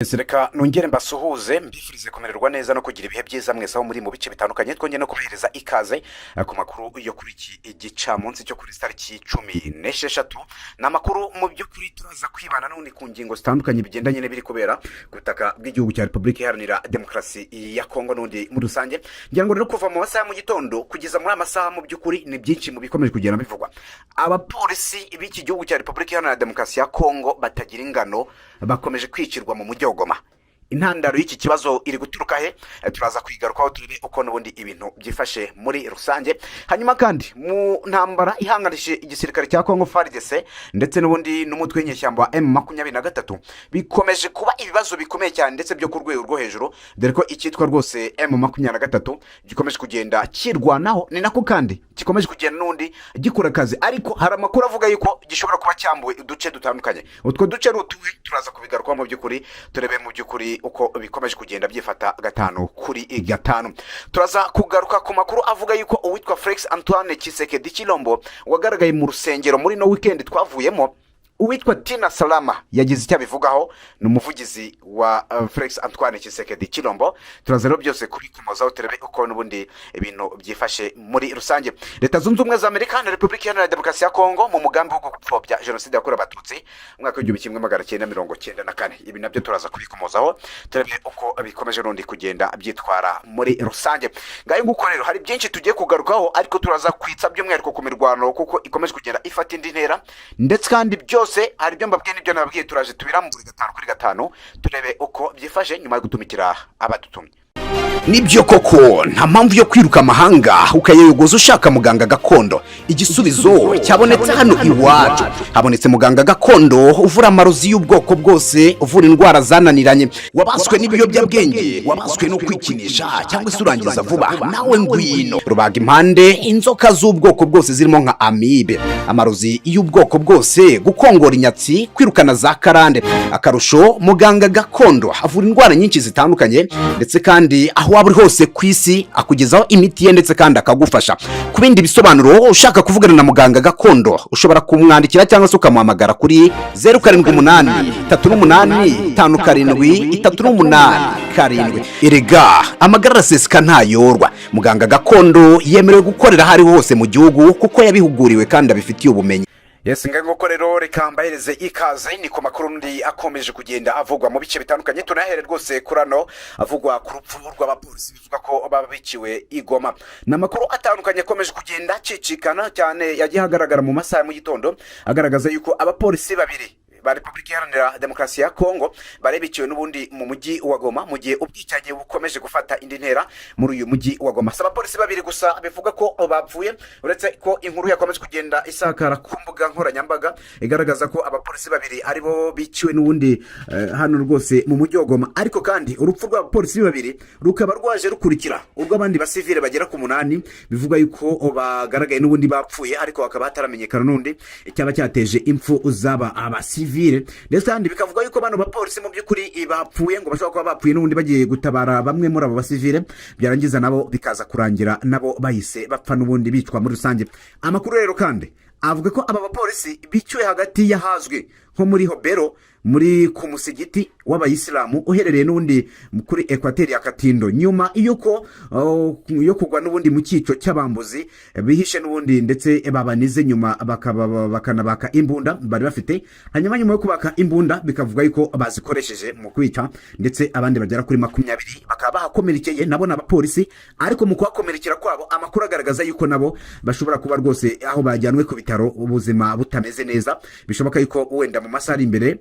Reka nongere mbasuhuze, mbifurize kumererwa neza no kugira ibihe byiza mwese aho muri mu bice bitandukanye. Twongeye no kubahereza ikaze ku makuru yo kuri iki gicamunsi cyo kuri tariki 16. Ni amakuru mu by'ukuri turaza kwibana n'ubundi ku ngingo zitandukanye bigendanye n'ibiri kubera ku butaka bw'igihugu cya Repubulika Iharanira Demokarasi ya Kongo n'ubundi muri rusange. Ngira ngo rero kuva mu masaha ya mu gitondo kugeza muri aya masaha, mu by'ukuri ni byinshi mu bikomeje kugenda bivugwa. Abapolisi b'iki gihugu cya Repubulika Iharanira Demokarasi ya Kongo batagira ingano bakomeje kwicirwa mu mujyi wa Goma. Intandaro y'iki kibazo iri guturuka he? Turaza kwigarukaho, turebe uko n'ubundi ibintu byifashe muri rusange. Hanyuma kandi mu ntambara ihanganishije igisirikare cya Kongo FARDC ndetse n'ubundi n'umutwe w'inyeshyamba wa M23, bikomeje kuba ibibazo bikomeye cyane ndetse byo ku rwego rwo hejuru, dore ko icyitwa rwose M23 gikomeje kugenda kirwanaho, ni nako kandi gikomeje kugenda n'undi gikora akazi, ariko hari amakuru avuga yuko gishobora kuba cyambuwe uduce dutandukanye. Utwo duce ni utuhe? Turaza kubigarukaho mu by'ukuri, turebe mu by'ukuri uko bikomeje kugenda byifata gatanu kuri gatanu. Turaza kugaruka ku makuru avuga yuko uwitwa Felix Antoine Tshisekedi Tshilombo wagaragaye mu rusengero muri no weekend twavuyemo. Uwitwa Tina Salama yagize icyo abivugaho, ni umuvugizi wa Felix Antoine Tshisekedi Tshilombo. Turaza rero byose kubikomozaho, turebe uko n'ubundi ibintu byifashe muri rusange. Leta Zunze Ubumwe za Amerika na Repubulika Iharanira Demokarasi ya Kongo mu mugambi wo gupfobya jenoside yakorewe Abatutsi mu mwaka w'1994, ibi nabyo turaza kubikomozaho, turebe uko bikomeje n'ubundi kugenda byitwara muri rusange. Ngayo nguko rero, hari byinshi tugiye kugarukaho, ariko turaza kwitsa by'umwihariko ku mirwano, kuko ikomeje kugenda ifata indi ntera. Ndetse kandi byose hari ibyo mbabwiye n'ibyo nababwiye, turaje tubirambure gatanu kuri gatanu, turebe uko byifashe nyuma yo gutumikira abadutumye. Nibyo koko, nta mpamvu yo kwiruka amahanga ukayayogoza ushaka muganga gakondo. Igisubizo cyabonetse hano iwacu. Habonetse muganga gakondo uvura amarozi y'ubwoko bwose, uvura indwara zananiranye, wabaswe n'ibiyobyabwenge, wabaswe no kwikinisha cyangwa se urangiza vuba, nawe ngwino. Rubaga impande, inzoka z'ubwoko bwose zirimo nka amibe, amarozi y'ubwoko bwose, gukongora inyatsi, kwirukana za karande. Akarusho, muganga gakondo avura indwara nyinshi zitandukanye, ndetse kandi aho waba uri hose ku isi akugezaho imiti ye, ndetse kandi akagufasha. Ku bindi bisobanuro, ushaka kuvugana na muganga gakondo, ushobora kumwandikira cyangwa se ukamuhamagara kuri 0783857387. Erega amagara araseseka ntayorwa. Muganga gakondo yemerewe gukorera aho ari hose mu gihugu, kuko yabihuguriwe kandi abifitiye ubumenyi. Yes, nguko rero, reka mbahereze ikaze. Ni ku makuru undi akomeje kugenda avugwa mu bice bitandukanye. Tunahere rwose kuri ano avugwa ku rupfu rw'abapolisi bivuga ko baba biciwe i Goma. Ni amakuru atandukanye akomeje kugenda acicikana cyane, yagiye agaragara mu masaha ya mu gitondo, agaragaza yuko abapolisi babiri ba Repubulika Iharanira Demokarasi ya Kongo bari biciwe n'ubundi mu mujyi wa Goma, mu gihe ubwicanyi bukomeje gufata indi ntera muri uyu mujyi wa Goma. Si abapolisi babiri gusa bivuga ko bapfuye, uretse ko inkuru yakomeje kugenda isakara ku mbuga nkoranyambaga igaragaza ko abapolisi babiri aribo biciwe n'ubundi hano rwose mu mujyi wa Goma, ariko kandi urupfu rw'abapolisi babiri rukaba rwaje rukurikira urw'abandi basivile bagera ku munani bivuga yuko bagaragaye n'ubundi bapfuye, ariko hakaba hataramenyekana n'undi icyaba cyateje impfu z'aba abasivile. Ndetse kandi bikavuga yuko bano bapolisi mu by'ukuri bapfuye, ngo bashobora kuba bapfuye n'ubundi bagiye gutabara bamwe muri abo basivile, byarangiza nabo bikaza kurangira nabo bahise bapfa n'ubundi bicwa muri rusange. Amakuru rero kandi avuga ko aba bapolisi biciwe hagati y'ahazwi nko muri Hobero, muri ku musigiti w'Abayisilamu uherereye n'ubundi kuri Ekwateri ya Katindo, nyuma y'uko yo kugwa n'ubundi mu cyico cy'abambuzi bihishe n'ubundi, ndetse babanize nyuma bakanabaka imbunda bari bafite. Hanyuma nyuma yo kubaka imbunda, bikavuga yuko bazikoresheje mu kwica, ndetse abandi bagera kuri 20 bakaba bahakomerekeye, nabo ni abapolisi. Ariko mu kuhakomerekera kwabo, amakuru agaragaza yuko nabo bashobora kuba rwose aho bajyanwe ku bitaro ubuzima butameze neza. Bishoboka yuko wenda mu masaha ari imbere,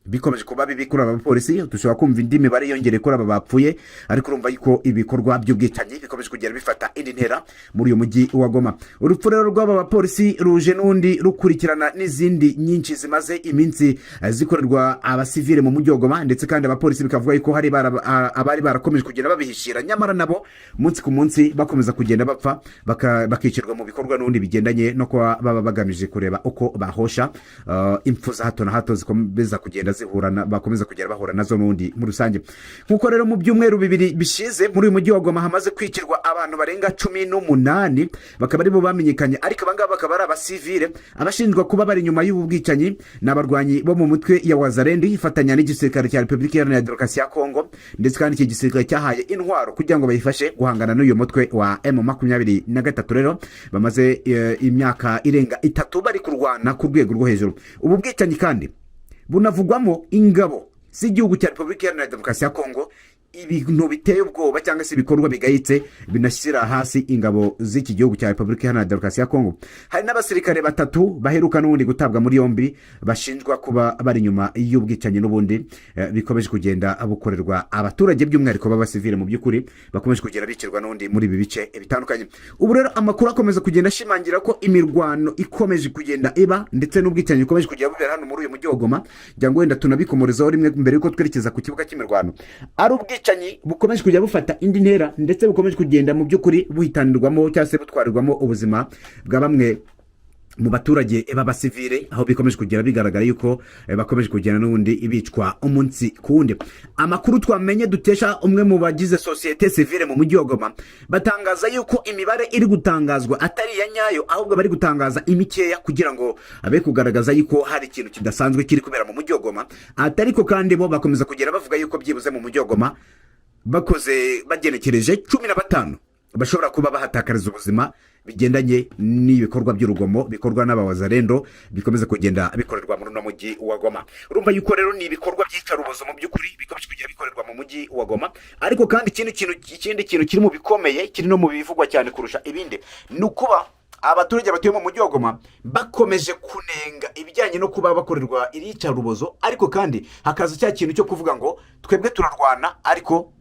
bikomeje kuba bibi kuri aba bapolisi, dushobora kumva indi mibare yongereye kuri aba bapfuye. Ariko urumva yuko ibikorwa by'ubwicanyi bikomeje kugenda bifata indi ntera muri uyu mujyi wa Goma. Urupfu rero rw'aba bapolisi ruje n'undi rukurikirana n'izindi nyinshi zimaze iminsi zikorerwa abasivile mu mujyi wa Goma, ndetse kandi abapolisi bikavuga yuko hari abari barakomeje kugenda babihishira, nyamara nabo umunsi ku munsi bakomeza kugenda bapfa, bakicirwa mu bikorwa n'ubundi bigendanye no kuba baba bagamije kureba uko bahosha impfu za hato na hato zikomeza kugenda. zihura bakomeza kugenda bahura nazo n'ubundi muri rusange. Nk'uko rero mu byumweru 2 bishize muri uyu mujyi wa Goma hamaze kwicirwa abantu barenga 18, bakaba aribo bamenyekanye, ariko abangaba bakaba ari abasivile. Abashinjwa kuba bari inyuma y'ubu bwicanyi ni abarwanyi bo mu mutwe ya Wazalendo ifatanya n'igisirikare cya Repubulika Iharanira Demokarasi ya Kongo, ndetse kandi iki gisirikare cyahaye intwaro kugira ngo bayifashe guhangana n'uyu mutwe wa M23. Rero bamaze imyaka irenga 3 bari kurwana ku rwego rwo hejuru. Ubu bwicanyi kandi bunavugwamo ingabo z'igihugu cya Repubulika Iharanira Demokarasi ya Kongo, ibintu biteye ubwoba cyangwa se ibikorwa bigayitse binashyira hasi ingabo z'iki gihugu cya Repubulika Iharanira Demokarasi ya Kongo. Hari n'abasirikare batatu baheruka n'ubundi gutabwa muri yombi, bashinjwa kuba bari inyuma y'ubwicanyi n'ubundi bikomeje kugenda bukorerwa abaturage, by'umwihariko b'abasivile, mu by'ukuri bakomeje kugenda bicirwa n'ubundi muri ibi bice bitandukanye. Ubu rero amakuru akomeza kugenda ashimangira ko imirwano ikomeje kugenda iba ndetse n'ubwicanyi bukomeje kugenda bubera hano muri uyu mujyi wa Goma. Kugira ngo wenda tunabikomorezaho rimwe mbere y'uko twerekeza ku kibuga cy'imirwano, ari ubwicanyi bukomeje kujya bufata indi ntera, ndetse bukomeje kugenda mu by'ukuri buhitanirwamo cyangwa se butwarirwamo ubuzima bwa bamwe mu baturage b'abasivile, aho bikomeje kugera bigaragara yuko bakomeje kugenda n'ubundi bicwa umunsi ku wundi. Amakuru twamenye dutesha umwe mu bagize sosiyete sivile mu mujyi wa Goma, batangaza yuko imibare iri gutangazwa atari iya nyayo, ahubwo bari gutangaza imikeya kugira ngo abe kugaragaza yuko hari ikintu kidasanzwe kiri kubera mu mujyi wa Goma. Atariko kandi bo bakomeza kugera bavuga yuko byibuze mu mujyi wa Goma bakoze bagenekereje 15 bashobora kuba bahatakariza ubuzima, bigendanye n'ibikorwa by'urugomo bikorwa n'abawazalendo bikomeza kugenda bikorerwa muri uno mujyi wa Goma. Urumva yuko rero ni ibikorwa by'iyicarubozo mu by'ukuri bikomeje kugenda bikorerwa mu mujyi wa Goma. Ariko kandi ikindi kintu kiri mu bikomeye, kiri no mu bivugwa cyane kurusha ibindi, ni ukuba abaturage batuye mu mujyi wa Goma bakomeje kunenga ibijyanye no kuba bakorerwa iriyicarubozo, ariko kandi hakaza cya kintu cyo kuvuga ngo twebwe turarwana, ariko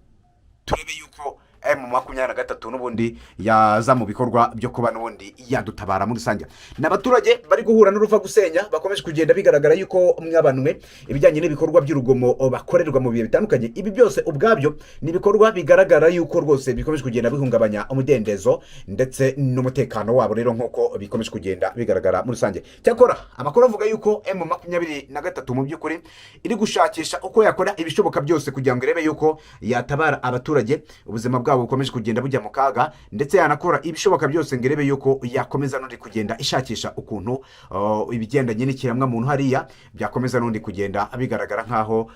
turebe yuko M23 n'ubundi yaza mu bikorwa byo kuba n'ubundi yadutabara muri rusange. Ni abaturage bari guhura n'uruva gusenya, bakomeje kugenda bigaragara yuko mwabanwe ibijyanye n'ibikorwa by'urugomo bakorerwa mu bihe bitandukanye. Ibi byose ubwabyo ni ibikorwa bigaragara yuko rwose bikomeje kugenda bihungabanya umudendezo ndetse n'umutekano wabo. Rero nk'uko bikomeje kugenda bigaragara muri rusange, cyakora amakuru avuga yuko M23 mu by'ukuri iri gushakisha uko yakora ibishoboka byose kugira ngo irebe yuko yatabara abaturage ubuzima bwabo bukomeje kugenda bujya mu kaga, ndetse yanakora ibishoboka byose ngo irebe yuko yakomeza n'undi kugenda ishakisha ukuntu ibigendanye n'ikiremwamuntu hariya byakomeza n'undi kugenda bigaragara nk'aho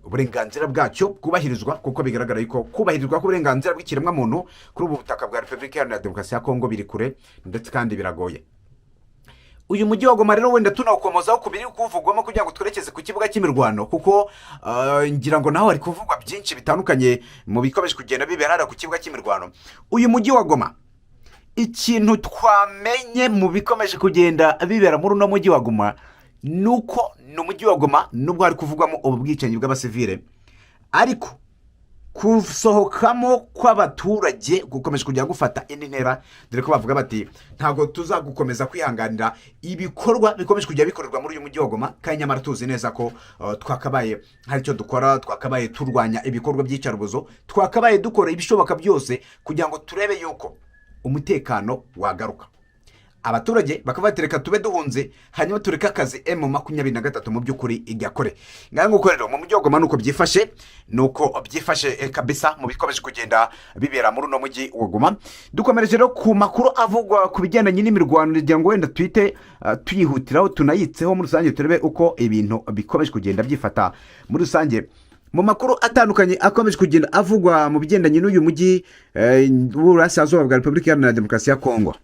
uburenganzira bwacyo bwubahirizwa, kuko bigaragara yuko kubahirizwa k'uburenganzira bw'ikiremwamuntu kuri ubu butaka bwa Repubulika Iharanira Demokarasi ya Kongo biri kure ndetse kandi biragoye. Uyu mujyi wa Goma rero wenda tunawukomozaho ku biri kuvugwamo kugira ngo twerekeze ku kibuga cy'imirwano, kuko ngira ngo naho hari kuvugwa byinshi bitandukanye mu bikomeje kugenda bibera hariya ku kibuga cy'imirwano. Uyu mujyi wa Goma, ikintu twamenye mu bikomeje kugenda bibera muri uno mujyi wa Goma ni uko ni umujyi wa Goma, nubwo hari kuvugwamo ubu bwicanyi bw'abasivile, ariko gusohokamo kw'abaturage gukomeje kujya gufata indi ntera, dore ko bavuga bati ntabwo tuzagukomeza kwihanganira ibikorwa bikomeje kujya bikorerwa muri uyu mujyi wa Goma, kandi nyamara tuzi neza ko twakabaye hari icyo dukora, twakabaye turwanya ibikorwa by'iyicarubozo, twakabaye dukora ibishoboka byose kugira ngo turebe yuko umutekano wagaruka. Abaturage bakaba bati reka tube duhunze, hanyuma tureke akazi M23 mu by'ukuri igakore. Ngaho nguko rero mu mujyi wa Goma nuko byifashe, nuko byifashe kabisa mu bikomeje kugenda bibera muri uno mujyi wa Goma. Dukomereje rero ku makuru avugwa ku bigendanye n'imirwano, kugira ngo wenda tuhite tuyihutiraho, tunayitseho muri rusange, turebe uko ibintu bikomeje kugenda byifata muri rusange mu makuru atandukanye akomeje kugenda avugwa mu bigendanye n'uyu mujyi w'uburasirazuba bwa Repubulika Iharanira Demokarasi ya Kongo.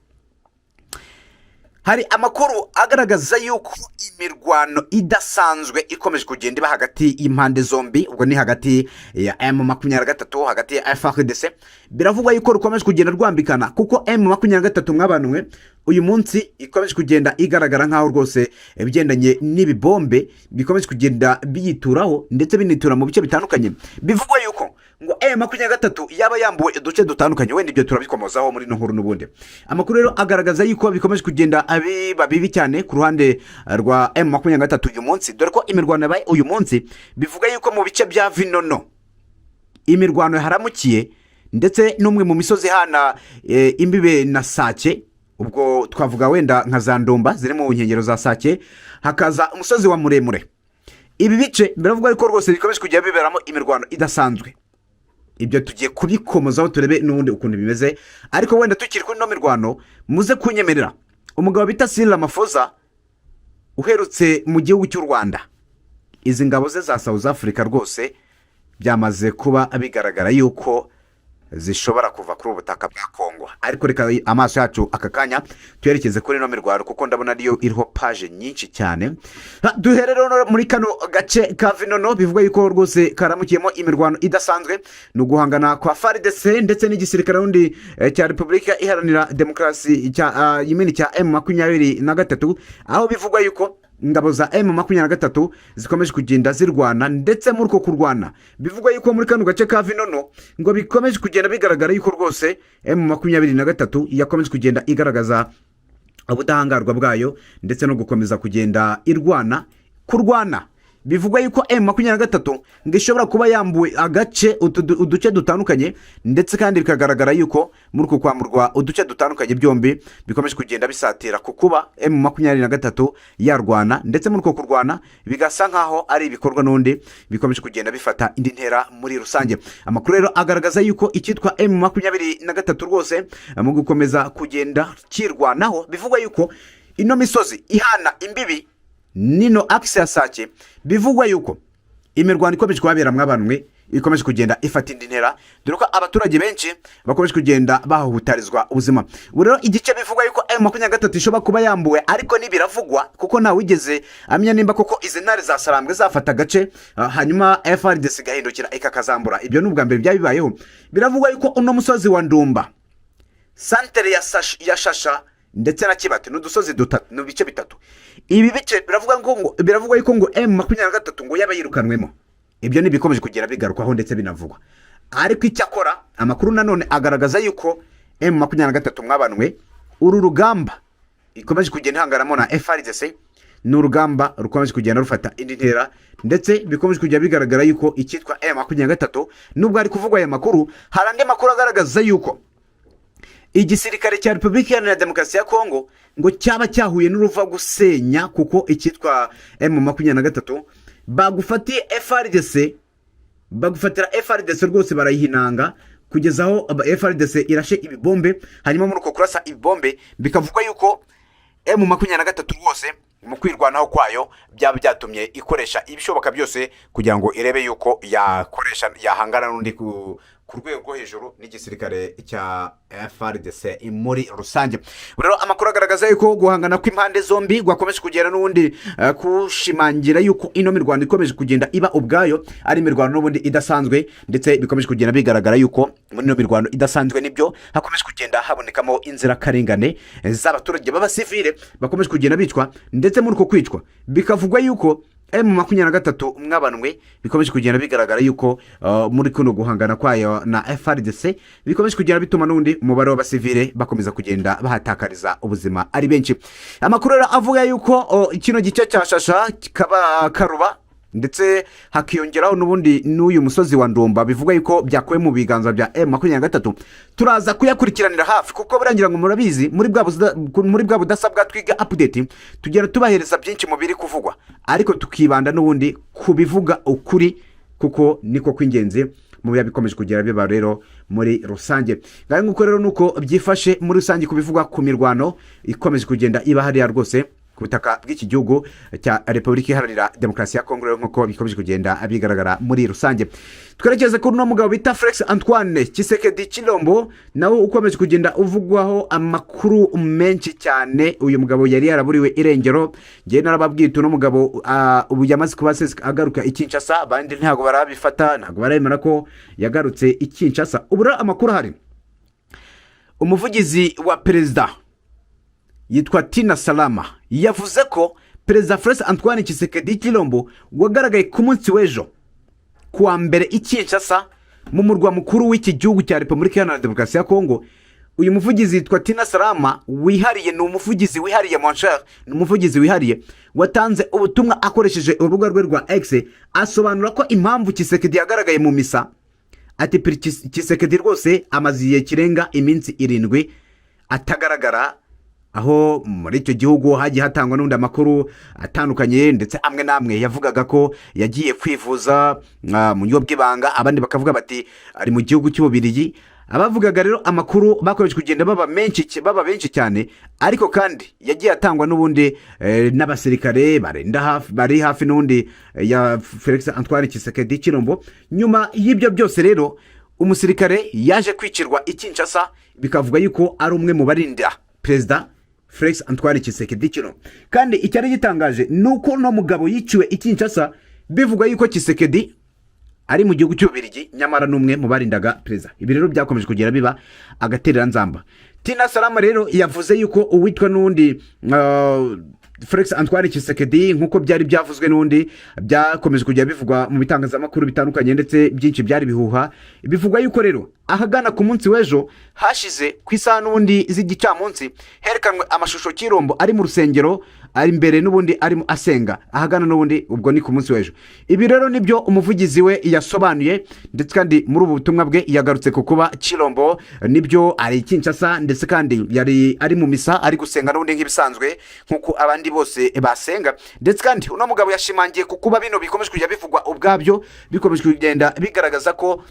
Hari amakuru agaragaza yuko imirwano idasanzwe ikomeje kugenda iba hagati y'impande zombi, ubwo ni hagati ya M23, hagati ya FARDC. Biravugwa yuko rukomeje kugenda rwambikana, kuko M23 mwabanwe uyu munsi ikomeje kugenda igaragara nk'aho rwose ibigendanye n'ibibombe bikomeje kugenda biyituraho, ndetse binitura mu bice bitandukanye. Bivugwa yuko ngo M23 yaba yambuwe uduce dutandukanye. Wenda ibyo turabikomozaho muri ino nkuru n'ubundi. Amakuru rero agaragaza yuko bikomeje kugenda biba bibi cyane ku ruhande rwa M23 uyu munsi, dore ko imirwano yabaye uyu munsi. Bivuga yuko mu bice bya Vinono imirwano yaharamukiye, ndetse n'umwe mu misozi ihana imbibe na Sake, ubwo twavuga wenda nka za Ndumba ziri mu nkengero za Sake, hakaza umusozi wa Muremure. Ibi bice biravuga ko rwose bikomeje kujya biberamo imirwano idasanzwe. Ibyo tugiye kubikomozaho, turebe n'ubundi ukuntu bimeze. Ariko wenda tukiri kuri ino mirwano, muze kunyemerera umugabo bita Cyril Ramaphosa uherutse mu gihugu cy'u Rwanda, izi ngabo ze za South Africa rwose byamaze kuba bigaragara yuko zishobora kuva kuri ubu butaka bwa Kongo. Ariko reka amaso yacu aka kanya tuyerekeze kuri ino mirwano, kuko ndabona ariyo iriho paje nyinshi cyane. Duhere rero muri kano gace ka Vinono, bivuga yuko rwose karamukiyemo imirwano idasanzwe. Ni uguhangana kwa FARDC ndetse n'igisirikare wundi cya Repubulika Iharanira Demokarasi cya yimini cya M23, aho bivugwa yuko ingabo za M23 zikomeje kugenda zirwana. Ndetse muri uko kurwana, bivugwa yuko muri kano gace ka Vinono ngo bikomeje kugenda bigaragara yuko rwose M23 yakomeje kugenda igaragaza ubudahangarwa bwayo ndetse no gukomeza kugenda irwana. Kurwana bivugwa yuko M23 ngo ishobora kuba yambuwe agace uduce dutandukanye, ndetse kandi bikagaragara yuko muri uku kwamburwa uduce dutandukanye byombi bikomeje kugenda bisatira ku kuba M23 yarwana. Ndetse muri uko kurwana bigasa nkaho ari ibikorwa n'undi bikomeje kugenda bifata indi ntera muri rusange. Amakuru rero agaragaza yuko icyitwa M23 rwose mu gukomeza kugenda kirwanaho, bivugwa yuko ino misozi ihana imbibi nino axe ya Sake, bivugwa yuko imirwano ikomeje kuhabera mwabanwe ikomeje kugenda ifata indi ntera, dore ko abaturage benshi bakomeje kugenda bahutarizwa ubuzima. Ubu rero igice bivugwa yuko M23 ishobora kuba yambuwe, ariko ntibiravugwa kuko ntawigeze amenya nimba koko izi ntare za Sarambwe zafata agace, hanyuma FARDC igahindukira ikakazambura. Ibyo ni ubwa mbere byaba bibayeho. Biravugwa yuko uno musozi wa Ndumba, santere ya Shasha ndetse na Kibati, ni udusozi dutatu, ni ibice bitatu. Ibi bice biravuga yuko ngo M23 ngo yaba yirukanwemo. Ibyo ni ibikomeje kugenda bigarukwaho ndetse binavugwa. Ariko icyakora amakuru nanone agaragaza yuko M23 mwabanwe uru rugamba ikomeje kugenda ihanganamo na FARDC ni urugamba rukomeje kugenda rufata indi ntera, ndetse bikomeje kujya bigaragara yuko icyitwa M23, nubwo hari kuvugwa aya makuru, hari andi makuru agaragaza yuko igisirikare cya Repubulika Iharanira Demokarasi ya Kongo ngo cyaba cyahuye n'uruva gusenya, kuko icyitwa M23 bagufatiye FARDC, bagufatira FARDC rwose barayihinanga kugeza aho FARDC irashe ibibombe. Hanyuma muri uko kurasa ibibombe, bikavugwa yuko M23 rwose mu kwirwanaho kwayo byaba byatumye ikoresha ibishoboka byose kugira ngo irebe yuko yakoresha yahangana n'undi ku rwego rwo hejuru n'igisirikare cya FARDC muri rusange. Rero amakuru agaragaza yuko guhangana kw'impande zombi gwakomeje kugenda n'ubundi kushimangira yuko ino mirwano ikomeje kugenda iba ubwayo ari imirwano n'ubundi idasanzwe, ndetse bikomeje kugenda bigaragara yuko muri ino mirwano idasanzwe nibyo hakomeje kugenda habonekamo inzirakarengane z'abaturage b'abasivile bakomeje kugenda bicwa. Ndetse muri uko kwicwa bikavugwa yuko M23 mwabanwe bikomeje kugenda bigaragara yuko muri kuno guhangana kwayo na FARDC bikomeje kugenda bituma n'undi umubare w'abasivile bakomeza kugenda bahatakariza ubuzima ari benshi. Amakuru rero avuga yuko kino gice cya Shasha kikaba Karuba, ndetse hakiyongeraho n'ubundi n'uyu musozi wa Ndumba, bivuga yuko byakuwe mu biganza bya M23, turaza kuyakurikiranira hafi, kuko burangira ngo murabizi muri bwa budasa bwa Twiga Update tugenda tubahereza byinshi mu biri kuvugwa, ariko tukibanda n'ubundi ku bivuga ukuri, kuko niko kw'ingenzi mu biba bikomeje kugera biba. Rero muri rusange ngaho nguko rero nuko byifashe muri rusange ku bivugwa ku mirwano ikomeje kugenda iba hariya rwose ku butaka bw'iki gihugu cya Repubulika Iharanira Demokarasi ya Kongo. Rero nk'uko bikomeje kugenda bigaragara muri rusange, twerekeze kuri uno mugabo bita Felix Antoine Tshisekedi Tshilombo, nawe ukomeje kugenda uvugwaho amakuru menshi cyane. Uyu mugabo yari yaraburiwe irengero. Ngewe narababwiye uno mugabo ubu yamaze kuba agaruka i Kinshasa. Abandi ntabwo barabifata, ntabwo baremera ko yagarutse i Kinshasa. Ubu rero amakuru ahari, umuvugizi wa perezida yitwa Tina Salama yavuze ko Perezida Felix Antoine Tshisekedi Tshilombo wagaragaye ku munsi w'ejo kuwa mbere i Kinshasa, mu murwa mukuru w'iki gihugu cya Repubulika Iharanira Demokarasi ya Kongo. Uyu muvugizi yitwa Tina Salama wihariye, ni umuvugizi wihariye, mon cher, ni umuvugizi wihariye watanze ubutumwa akoresheje urubuga rwe rwa X, asobanura ko impamvu Tshisekedi yagaragaye mu misa. Ati Tshisekedi rwose amaze igihe kirenga iminsi 7 atagaragara. Aho muri icyo gihugu hagiye hatangwa n'undi amakuru atandukanye, ndetse amwe n'amwe yavugaga ko yagiye kwivuza mu buryo bw'ibanga, abandi bakavuga bati ari mu gihugu cy'Ububirigi. Abavugaga rero amakuru bakomeje kugenda baba benshi cyane, ariko kandi yagiye atangwa n'ubundi n'abasirikare barinda hafi, bari hafi n'ubundi ya Felix Antoine Tshisekedi Tshilombo. Nyuma y'ibyo byose rero, umusirikare yaje kwicirwa i Kinshasa, bikavuga yuko ari umwe mu barinda Perezida Felix Antoine Tshisekedi Tshilombo. Kandi icyari gitangaje ni uko uno mugabo yiciwe i Kinshasa bivugwa yuko Tshisekedi ari mu gihugu cy'Ububirigi, nyamara n'umwe mu barindaga perezida. Ibi rero byakomeje kugera biba agatereranzamba. Tina Salama rero yavuze yuko uwitwa n'undi Felix Antoine Tshisekedi, nk'uko byari byavuzwe n'undi, byakomeje kujya bivugwa mu bitangazamakuru bitandukanye, ndetse byinshi byari bihuha. Bivugwa yuko rero ahagana ku munsi w'ejo hashize, ku isaha n'ubundi z'igicamunsi, herekanwe amashusho Tshilombo ari mu rusengero, ari imbere n'ubundi arimo asenga ahagana n'ubundi, ubwo ni ku munsi w'ejo. Ibi rero nibyo umuvugizi we yasobanuye, ndetse kandi muri ubu butumwa bwe yagarutse ku kuba Tshilombo nibyo ari i Kinshasa, ndetse kandi yari ari mu misa, ari gusenga n'ubundi nk'ibisanzwe, nk'uko abandi bose basenga. Ndetse kandi uno mugabo yashimangiye ku kuba bino bikomeje kujya bivugwa ubwabyo bikomeje kugenda bigaragaza ko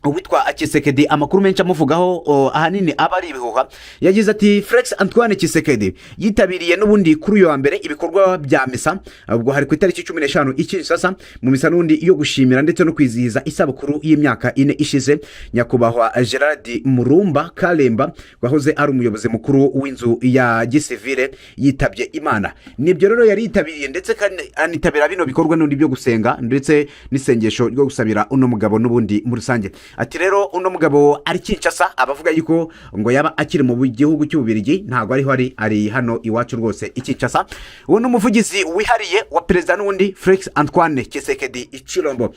uwitwa Tshisekedi amakuru menshi amuvugaho ahanini aba ari ibihuha. Yagize ati: "Felix Antoine Tshisekedi yitabiriye n'ubundi kuri uyu wa mbere ibikorwa bya misa, ubwo hari ku itariki 15 i Kinshasa, mu misa n'ubundi yo gushimira ndetse no kwizihiza isabukuru y'imyaka 4 ishize Nyakubahwa Gerard Murumba Kalemba, wahoze ari umuyobozi mukuru w'inzu ya gisivile, yitabye Imana." Nibyo rero yari yitabiriye, ndetse kandi anitabira bino bikorwa n'ubundi byo gusenga ndetse n'isengesho ryo gusabira uno mugabo n'ubundi muri rusange. Ati rero uno mugabo ari Kinshasa, abavuga yuko ngo yaba akiri mu gihugu cy'Ububirigi ntabwo ariho ari, ari hano iwacu rwose i Kinshasa. Uwo ni umuvugizi wihariye wa perezida n'ubundi Felix Antoine Tshisekedi Tshilombo.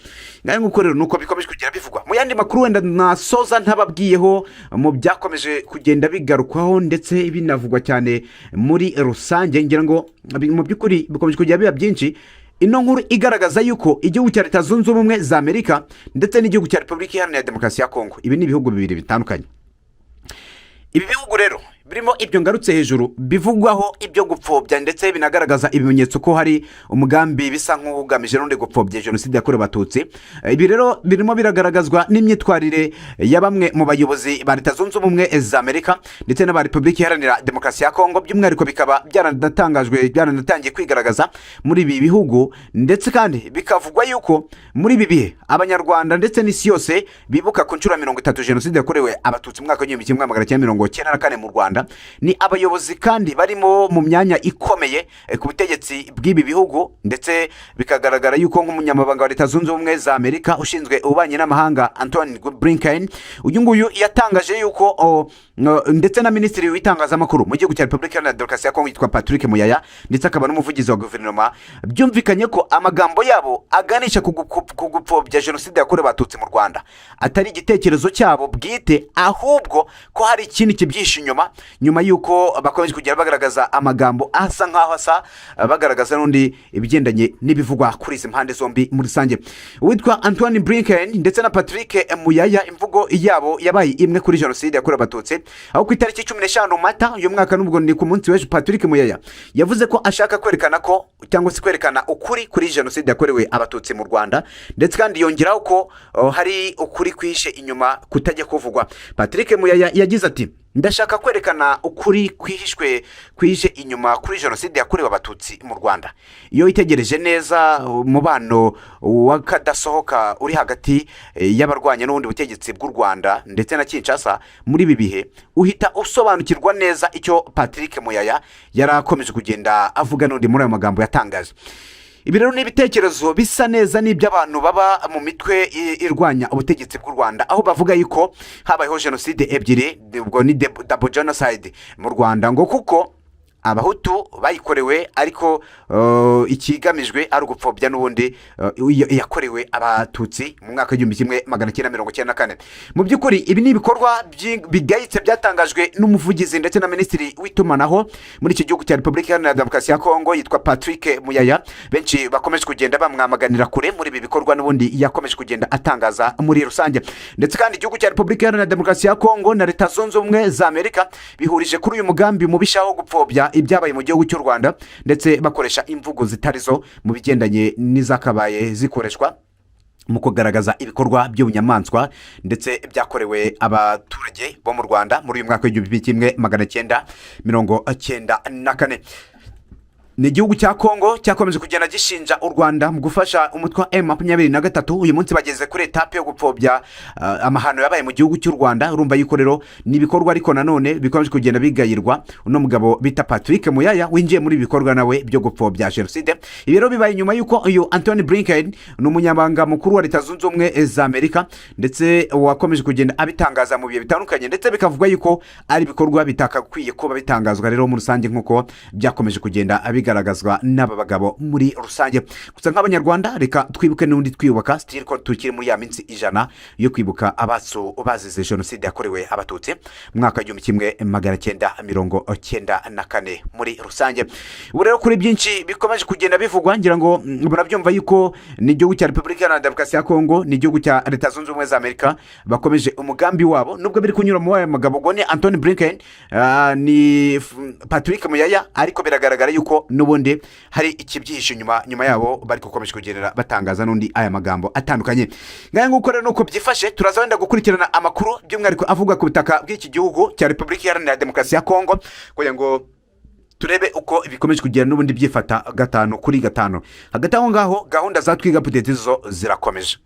Ngayo nguko rero nuko bikomeje kugenda bivugwa. Mu yandi makuru wenda nasoza ntababwiyeho, mu byakomeje kugenda bigarukwaho ndetse binavugwa cyane muri rusange, ngira ngo mu by'ukuri bikomeje kugenda biba byinshi, ino nkuru igaragaza yuko igihugu cya Leta Zunze Ubumwe za Amerika ndetse n'igihugu cya Repubulika Iharanira Demokarasi ya Kongo, ibi ni ibihugu bibiri bitandukanye. Ibi bihugu rero birimo ibyo ngarutse hejuru bivugwaho ibyo gupfobya, ndetse binagaragaza ibimenyetso ko hari umugambi bisa nk'ugamije n'undi gupfobya jenoside yakorewe Abatutsi. Ibi rero birimo biragaragazwa n'imyitwarire ya bamwe mu bayobozi ba Leta Zunze Ubumwe za Amerika ndetse n'aba Repubulika Iharanira Demokarasi ya Kongo. By'umwihariko bikaba byaranatangajwe, byaranatangiye kwigaragaza muri ibi bihugu, ndetse kandi bikavugwa yuko muri ibi bihe Abanyarwanda ndetse n'isi yose bibuka ku nshuro ya 30 jenoside yakorewe Abatutsi mu mwaka w'1994 mu Rwanda. Ni abayobozi kandi barimo mu myanya ikomeye ku butegetsi bw'ibi bihugu, ndetse bikagaragara yuko nk'umunyamabanga wa Leta Zunze Ubumwe za Amerika ushinzwe ububanyi n'amahanga, Antony Blinken, uyu nguyu yatangaje yuko ndetse na minisitiri w'itangazamakuru mu gihugu cya Repubulika Iharanira Demokarasi ya Kongo yitwa Patrick Muyaya, ndetse akaba n'umuvugizi wa guverinoma, byumvikanye ko amagambo yabo aganisha ku gupfobya jenoside yakorewe Abatutsi mu Rwanda atari igitekerezo cyabo bwite, ahubwo ko hari ikindi kibyihishe inyuma, nyuma y'uko bakomeje kugenda bagaragaza amagambo asa nk'aho asa, bagaragaza n'undi ibigendanye n'ibivugwa kuri izi mpande zombi muri rusange. Uwitwa Antoine Blinken ndetse na Patrick Muyaya, imvugo yabo yabaye imwe kuri jenoside yakorewe Abatutsi, aho ku itariki 15 Mata uyu mwaka, n'ubwo ni ku munsi w'ejo, Patrick Muyaya yavuze ko ashaka kwerekana ko, cyangwa se kwerekana ukuri kuri jenoside yakorewe Abatutsi mu Rwanda, ndetse kandi yongeraho ko hari ukuri kwihishe inyuma kutajya kuvugwa. Patrick Muyaya yagize ati: "Ndashaka kwerekana ukuri kwihishe inyuma kuri jenoside yakorewe Abatutsi mu Rwanda." Iyo witegereje neza umubano w'akadasohoka uri hagati y'abarwanya n'ubundi butegetsi bw'u Rwanda ndetse na Kinshasa muri ibi bihe, uhita usobanukirwa neza icyo Patrick Muyaya yari akomeje kugenda avuga n'undi muri ayo magambo yatangaje. Ibi rero ni ibitekerezo bisa neza n'iby'abantu baba mu mitwe irwanya ubutegetsi bw'u Rwanda, aho bavuga yuko habayeho jenoside ebyiri, ubwo ni double genocide mu Rwanda, ngo kuko Abahutu bayikorewe, ariko ikigamijwe ari ugupfobya n'ubundi yakorewe Abatutsi mu mwaka w'1994. Mu by'ukuri ibi ni ibikorwa bigayitse byatangajwe n'umuvugizi ndetse na minisitiri w'itumanaho muri iki gihugu cya Repubulika Iharanira Demokarasi ya Kongo, yitwa Patrick Muyaya. Benshi bakomeje kugenda bamwamaganira kure muri ibi bikorwa n'ubundi yakomeje kugenda atangaza muri rusange. Ndetse kandi igihugu cya Repubulika Iharanira Demokarasi ya Kongo na Leta Zunze Ubumwe za Amerika bihurije kuri uyu mugambi mubisha wo gupfobya ibyabaye mu gihugu cy'u Rwanda, ndetse bakoresha imvugo zitari zo mu bigendanye n'izakabaye zikoreshwa mu kugaragaza ibikorwa by'ubunyamaswa ndetse byakorewe abaturage bo mu Rwanda muri uyu mwaka w'1994. Ni igihugu cya Kongo cyakomeje kugenda gishinja u Rwanda mu gufasha umutwe wa M23. Uyu munsi bageze kuri étape yo gupfobya amahano yabaye mu gihugu cy'u Rwanda. Urumva yuko rero ni ibikorwa, ariko nanone bikomeje kugenda bigayirwa uno mugabo bita Patrick Muyaya, winjiye muri ibi bikorwa nawe byo gupfobya jenoside. Ibi rero bibaye nyuma y'uko uyu Antony Blinken, ni umunyamabanga mukuru wa Leta Zunze Ubumwe za Amerika, ndetse wakomeje kugenda abitangaza mu bihe bitandukanye, ndetse bikavugwa yuko ari ibikorwa bitakakwiye kuba bitangazwa rero muri rusange, nk'uko byakomeje kugenda bigaragazwa n'aba bagabo muri rusange. Gusa nk'Abanyarwanda, reka twibuke n'undi twiyubaka, still ko tukiri muri ya minsi 100 yo kwibuka abacu bazize jenoside yakorewe Abatutsi mu mwaka w'1994 muri rusange. Ubu rero kuri byinshi bikomeje kugenda bivugwa, ngira ngo murabyumva yuko ni igihugu cya Repubulika Iharanira Demokarasi ya Kongo, ni igihugu cya Leta Zunze Ubumwe za Amerika bakomeje umugambi wabo, nubwo biri kunyura mu aya magabo ngo ni Antony Blinken, ni Patrick Muyaya, ariko biragaragara yuko n'ubundi hari ikibyihishe inyuma nyuma yabo bari gukomeje kugendera batangaza n'undi aya magambo atandukanye. Ngahe nguko rero nuko byifashe. Turaza wenda gukurikirana amakuru by'umwihariko avuga ku butaka bw'iki gihugu cya Repubulika Iharanira Demokarasi ya Kongo, kugira ngo turebe uko bikomeje kugenda n'ubundi byifata gatanu kuri gatanu. Hagati aho ngaho, gahunda za Twiga Update zo zirakomeje.